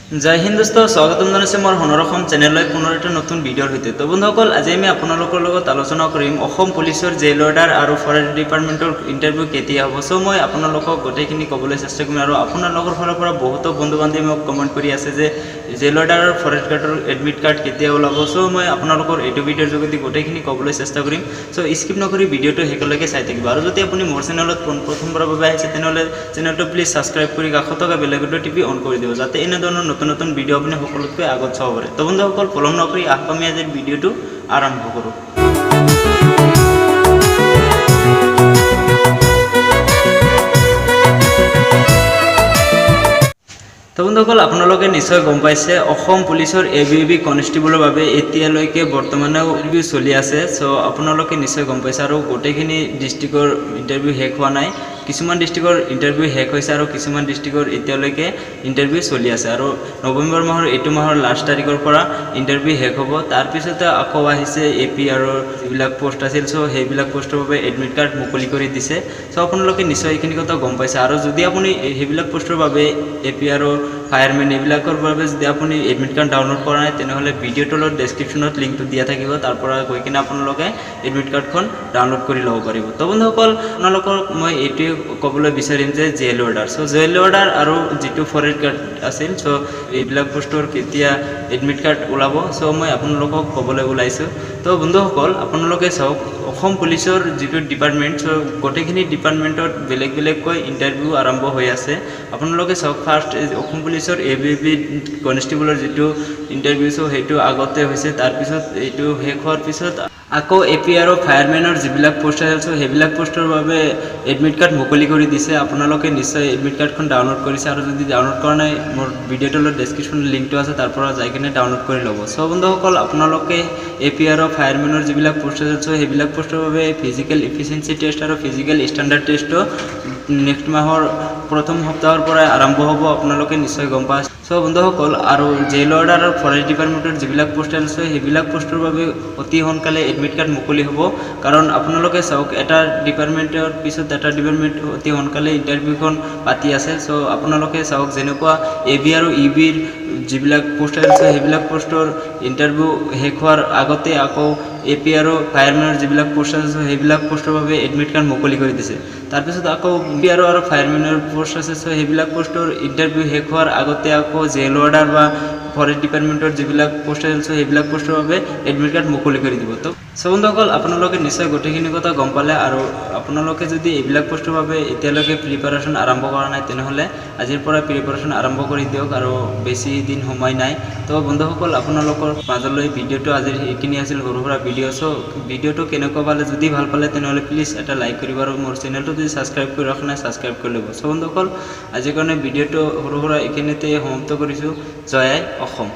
জয় হিন্দ দোস্ত, স্বাগতম জনাইছোঁ মোৰ সোণৰ অসম চেনেললৈ পুনৰ এটা নতুন ভিডিঅ'ৰ সৈতে। তো বন্ধুসকল, আজি আমি আপোনালোকৰ লগত আলোচনা কৰিম অসম পুলিচৰ জেইল ৱাৰ্ডাৰ আৰু ফৰেষ্ট ডিপাৰ্টমেণ্টৰ ইণ্টাৰভিউ কেতিয়া হ'ব। চ' মই আপোনালোকক গোটেইখিনি ক'বলৈ চেষ্টা কৰিম আৰু আপোনালোকৰ ফালৰ পৰা বহুতো বন্ধু বান্ধৱী মোক কমেণ্ট কৰি আছে যে জেইল ৱাৰ্ডাৰ আৰু ফৰেষ্ট গাৰ্ডৰ এডমিট কাৰ্ড কেতিয়া ওলাব। চ' মই আপোনালোকৰ এইটো ভিডিঅ'ৰ যোগেদি গোটেইখিনি ক'বলৈ চেষ্টা কৰিম। চ' স্কিপ নকৰি ভিডিঅ'টো শেষলৈকে চাই থাকিব। আৰু যদি আপুনি মোৰ চেনেলত পোনপ্ৰথমবাৰৰ বাবে আহিছে, তেনেহ'লে চেনেলটো প্লিজ ছাবস্ক্ৰাইব কৰি কাষত থকা বেল আইকনটো টিপি অন কৰি দিব, যাতে এনেধৰণৰ নতুন নতুন ভিডিঅ' আপুনি সকলোতকৈ আগত চাব পাৰে। তো বন্ধুসকল, পলম নকৰি আহক, আমি আজিৰ ভিডিঅ'টো আৰম্ভ কৰোঁ। তো বন্ধুসকল, আপোনালোকে নিশ্চয় গম পাইছে, অসম পুলিচৰ এ বি বি কনষ্টেবলৰ বাবে এতিয়ালৈকে বৰ্তমানেও ইণ্টাৰভিউ চলি আছে। চ' আপোনালোকে নিশ্চয় গম পাইছে আৰু গোটেইখিনি ডিষ্ট্ৰিক্টৰ ইণ্টাৰভিউ শেষ হোৱা নাই। কিছুমান ডিষ্ট্ৰিক্টৰ ইণ্টাৰভিউ শেষ হৈছে আৰু কিছুমান ডিষ্ট্ৰিক্টৰ এতিয়ালৈকে ইণ্টাৰভিউ চলি আছে। আৰু নৱেম্বৰ মাহৰ, এইটো মাহৰ লাষ্ট তাৰিখৰ পৰা ইণ্টাৰভিউ শেষ হ'ব। তাৰপিছতে আকৌ আহিছে এ পি আৰু যিবিলাক পষ্ট আছিল, চ' সেইবিলাক পষ্টৰ বাবে এডমিট কাৰ্ড মুকলি কৰি দিছে। চ' আপোনালোকে নিশ্চয় এইখিনি কথা গম পাইছে। আৰু যদি আপুনি সেইবিলাক পষ্টৰ বাবে, এ পি আৰু ফায়াৰমেন এইবিলাকৰ বাবে যদি আপুনি এডমিট কাৰ্ড ডাউনলোড কৰা নাই, তেনেহ'লে ভিডিঅ'টোৰ তলত ডেছক্ৰিপশ্যনত লিংকটো দিয়া থাকিব। তাৰ পৰা গৈ কিনে আপোনালোকে এডমিট কাৰ্ডখন ডাউনলোড কৰি ল'ব পাৰিব। তো বন্ধুসকল, আপোনালোকক মই এইটোৱে ক'বলৈ বিচাৰিম যে জেল ৱাৰ্ডাৰ, চ' জেল ৱাৰ্ডাৰ আৰু যিটো ফৰেষ্ট গাৰ্ড আছিল, চ' এইবিলাক পষ্টৰ কেতিয়া এডমিট কাৰ্ড ওলাব, চ' মই আপোনালোকক ক'বলৈ ওলাইছোঁ। তো বন্ধুসকল, আপোনালোকে চাওক, অসম পুলিচৰ যিটো ডিপাৰ্টমেণ্ট, চ' গোটেইখিনি ডিপাৰ্টমেণ্টত বেলেগ বেলেগকৈ ইণ্টাৰভিউ আৰম্ভ হৈ আছে। আপোনালোকে চাওক, ফাৰ্ষ্ট অসম পুলিচৰ এ বি বি কনষ্টেবলৰ যিটো ইণ্টাৰভিউ, চ' সেইটো আগতে হৈছে। তাৰপিছত এইটো শেষ হোৱাৰ পিছত আকৌ এ পি আৰু ফায়াৰমেনৰ যিবিলাক পষ্ট আছিল, চ' সেইবিলাক পষ্টৰ বাবে এডমিট কাৰ্ড মুকলি কৰি দিছে। আপোনালোকে নিশ্চয় এডমিট কাৰ্ডখন ডাউনলোড কৰিছে আৰু যদি ডাউনলোড কৰা নাই, মোৰ ভিডিঅ'টোৰ তলত ডেছক্ৰিপশ্যনত লিংকটো আছে, তাৰ পৰা যাই কিনে ডাউনলোড কৰি ল'ব। চ' বন্ধুসকল, আপোনালোকে এ পি আৰু ফায়াৰমেনৰ যিবিলাক পষ্ট আছিল, চ' সেইবিলাক পষ্টৰ বাবে ফিজিকেল ইফিচিয়েঞ্চি টেষ্ট আৰু ফিজিকেল ষ্টেণ্ডাৰ্ড টেষ্টো নেক্সট মাহৰ প্ৰথম সপ্তাহৰ পৰাই আৰম্ভ হ'ব। আপোনালোকে নিশ্চয় গম পাইছে। চ' বন্ধুসকল, আৰু জেইল ৱাৰ্ডাৰ আৰু ফৰেষ্ট ডিপাৰ্টমেণ্টৰ যিবিলাক পোষ্ট আছে, সেইবিলাক পোষ্টৰ বাবে অতি সোনকালে এডমিট কাৰ্ড মুকলি হ'ব। কাৰণ আপোনালোকে চাওক, এটা ডিপাৰ্টমেণ্টৰ পিছত এটা ডিপাৰ্টমেণ্ট অতি সোনকালে ইণ্টাৰভিউখন পাতি আছে। চ' আপোনালোকে চাওক, যেনেকুৱা এ বি আৰু ই বিৰ যিবিলাক পোষ্ট আছে, সেইবিলাক পোষ্টৰ ইণ্টাৰভিউ শেষ হোৱাৰ আগতে আকৌ এ পি আৰু ফায়াৰমেনৰ যিবিলাক পোষ্ট আছে, সেইবিলাক পোষ্টৰ বাবে এডমিট কাৰ্ড মুকলি কৰি দিছে। তাৰপিছত আকৌ পি আৰু ফায়াৰমেনৰ পোষ্ট আছে, চ' সেইবিলাক পোষ্টৰ ইণ্টাৰভিউ শেষ হোৱাৰ আগতে আকৌ জেল ৱাৰ্ডাৰ বা ফৰেষ্ট ডিপাৰ্টমেণ্টৰ যিবিলাক পোষ্ট আছিল, চ' সেইবিলাক পোষ্টৰ বাবে এডমিট কাৰ্ড মুকলি কৰি দিব। তো চ' বন্ধুসকল, আপোনালোকে নিশ্চয় গোটেইখিনি কথা গম পালে। আৰু আপোনালোকে যদি এইবিলাক পোষ্টৰ বাবে এতিয়ালৈকে প্ৰিপাৰেশ্যন আৰম্ভ কৰা নাই, তেনেহ'লে আজিৰ পৰা প্ৰিপাৰেশ্যন আৰম্ভ কৰি দিয়ক আৰু বেছি দিন সময় নাই। তো বন্ধুসকল, আপোনালোকৰ মাজলৈ ভিডিঅ'টো আজিৰ এইখিনি আছিল, সৰু সুৰা ভিডিঅ'। চ' ভিডিঅ'টো কেনেকুৱা পালে? যদি ভাল পালে, তেনেহ'লে প্লিজ এটা লাইক কৰিব আৰু মোৰ চেনেলটো যদি ছাবস্ক্ৰাইব কৰি ৰখা নাই, ছাবস্ক্ৰাইব কৰি ল'ব। চ' বন্ধুসকল, আজিৰ কাৰণে ভিডিঅ'টো সৰু সুৰা এইখিনিতে সমাপ্ত কৰিছোঁ। জয় আই অসম।